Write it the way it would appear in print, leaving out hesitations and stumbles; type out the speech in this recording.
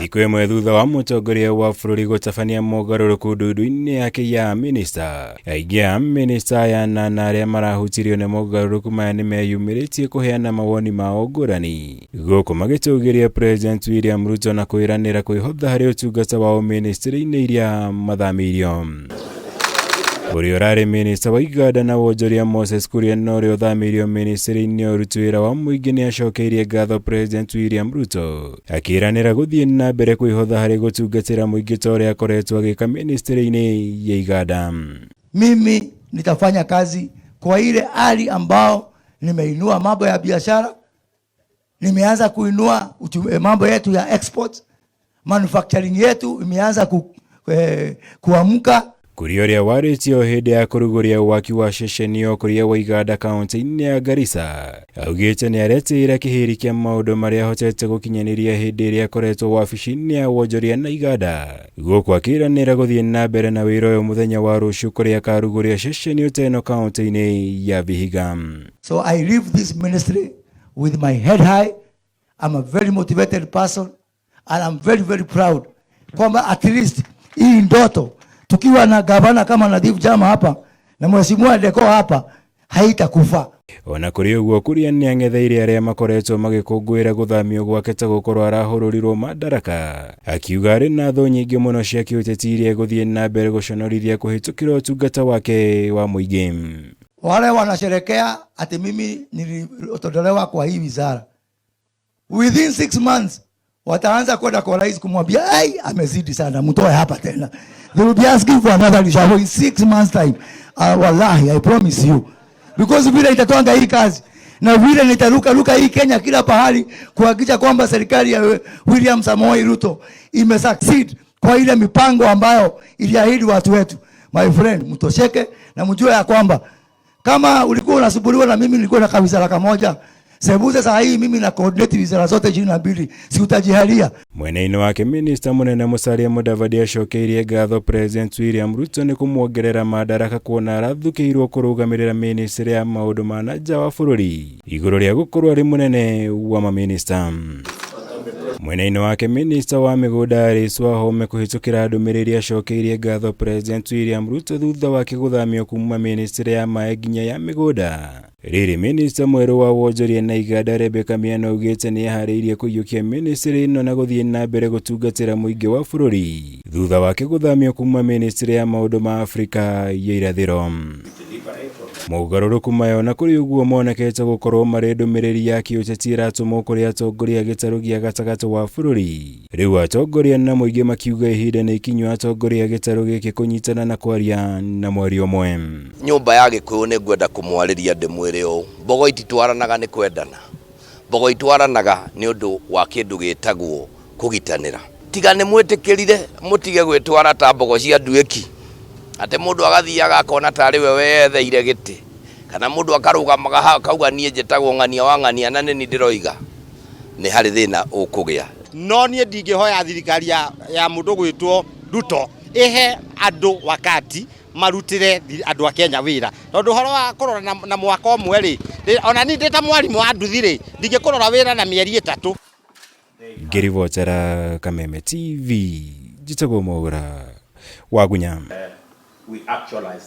Thikũ ĩmwe thutha wa mũtongoria wa bũrũri gũtabania mogarũrũku ndundu-inĩ yake ya minista, aingĩ a minista aya na arĩa marahutirio nĩ mogarũrũku maya nĩ meyumĩrĩtie kũheana mawoni mao ngũrani, gũkũ magĩtũgĩria President William Ruto na kwĩranĩra kwĩhotha harĩ ũtungata wao ministry-inĩ iria mathamĩirio. Ũrĩa ũrarĩ minista wa iganda na wonjoria Moses Kuria na ũrĩa ũthamĩirio ministry-inĩ ya ũruti wĩra wa mũingĩ nĩ acokeirie ngatho President William Ruto, akĩĩranĩra gũthiĩ na mbere kwĩhotha harĩ gũtungatĩra mũingĩ ta ũrĩa akoretwo agĩka ministry-inĩ ya iganda. Mimi nitafanya kazi kwa ile hali ambao nimeinua mambo ya biashara, nimeanza kuinua mambo yetu ya export, manufacturing yetu imeanza kuamka. Kuria ũrĩa warĩtie o hĩndĩ ya kũrugũria waki wa ceceni ya ũkũria wa iganda kaunti-inĩ ya Garissa, augĩte nĩ aretĩĩra kĩhĩri kĩa maũndũ marĩa ahotete gũkinyanĩria hĩndĩ ĩrĩa akoretwo wabici-inĩ ya wonjoria na iganda, gũkũ akĩranĩra gũthiĩ na mbere na wĩra ũyũ mũthenya wa rũciũ kũrĩa akarugũria ceceni ta ĩno kaunti-inĩ ya Vihiga. So I leave this ministry with my head high. I'm a very motivated person and I'm very, very proud kwamba at least hii ndoto tukiwa na gavana kama Nathif Jama hapa na mheshimiwa Deko hapa haitakufa. Ona kũrĩ ũguo, Kuria nĩ ang'etheire arĩa makoretwo magĩkũngũĩra gũthamio gwake ta gũkorwo arahũrũrirwo madaraka, akiuga arĩ na thũ nyingĩ mũno cia kĩũteti iria egũthiĩ na mbere gũconorithia kũhĩtũkĩra ũtungata wake wa mũingĩ. Wale wanasherekea ati mimi nilitolewa kwa hii wizara, within 6 months wataanza kwenda kwa rais kumwambia, "Ai, amezidi sana, mtoe hapa tena." They will be asking for another reshuffle in 6 months time. Wallahi, I promise you, because vile itatwanga hii kazi na vile nitaruka ruka hii Kenya kila pahali kuhakikisha kwamba serikali ya William Samoei Ruto imesucceed kwa ile mipango ambayo iliahidi watu wetu. My friend, mtosheke na mjue ya kwamba kama ulikuwa unasumbuliwa na mimi nilikuwa na kawizara kamoja, sembuse saa hii mimi na coordinate wizara zote 22, si utajihalia? Mwena-inĩ wake, minista mũnene Musalia Mudavadi acokeirie ngatho President William Ruto nĩ kũmuongerera madaraka kuona arathukĩirwo kũrũgamĩrĩra ministry ya maũndũ ma na nja wa bũrũri igũrũ rĩa gũkorwo arĩ mũnene wa maminista. Mwena-inĩ wake, minista wa mĩgũnda Alice Wahome kũhĩtũkĩra ndũmĩrĩri acokeirie ngatho President William Ruto thutha wake gũthamio kuma ministry ya maĩ nginya ya mĩgũnda. Rĩrĩ minista mwerũ wa wonjoria na iganda Rebecca Miano augĩte nĩ eharĩirie kũiyũkia ministry ĩno na gũthiĩ na mbere gũtungatĩra mũingĩ wa bũrũri thutha wake gũthamio kuma ministry ya maũndũ ma Afrika ya irathĩro. Mogarũrũku maya ona kũrĩ ũguo monekete gũkorwo marĩ ndũmĩrĩri ya kĩũteti ĩratũmwo kũrĩ atongoria a gĩtarũ gĩa gatagatĩ wa bũrũri. Rĩu atongoria na mũingĩ makiuga ihinda nĩ ikinyu atongoria a gĩtarũ gĩkĩ kũnyitana na kwaria na mwario ũmwe. Nyũmba ya Gĩkũyũ, nĩ ngwenda kũmwarĩria ndĩmwĩre ũũ: mbogo ititwaranaga nĩ kwendana, mbogo itwaranaga nĩ ũndũ wa kĩndũ gĩtagwo kũgitanĩra. Tiga nĩ mwĩtĩkĩrire mũtige gwĩtwara ta mbogo cia nduĩki, atĩ mũndũ agathiaga akona tarĩ we weyetheire gĩtĩ, kana mũndũ akarũgamaga hau akauga, "Niĩ njĩtagwo ng'ania wa ng'ania na nĩ niĩ ndĩroiga." Nĩ harĩ thĩna ũkũgĩa. No niĩ ndingĩhoya thirikari ya mũndũ gwĩtwo Ruto ĩhe andũ wakati marutĩre andũ a Kenya wĩra, tondũ ũhoro wa kũrora na mwaka ũmwe rĩ, ona niĩ ndĩ ta mwarimũ wa nduthi rĩ, ndingĩkũrora wĩra na mĩeri 3. Ngĩribotera Kameme TV, njĩtagwo Mwaura Wagunya. We actualize.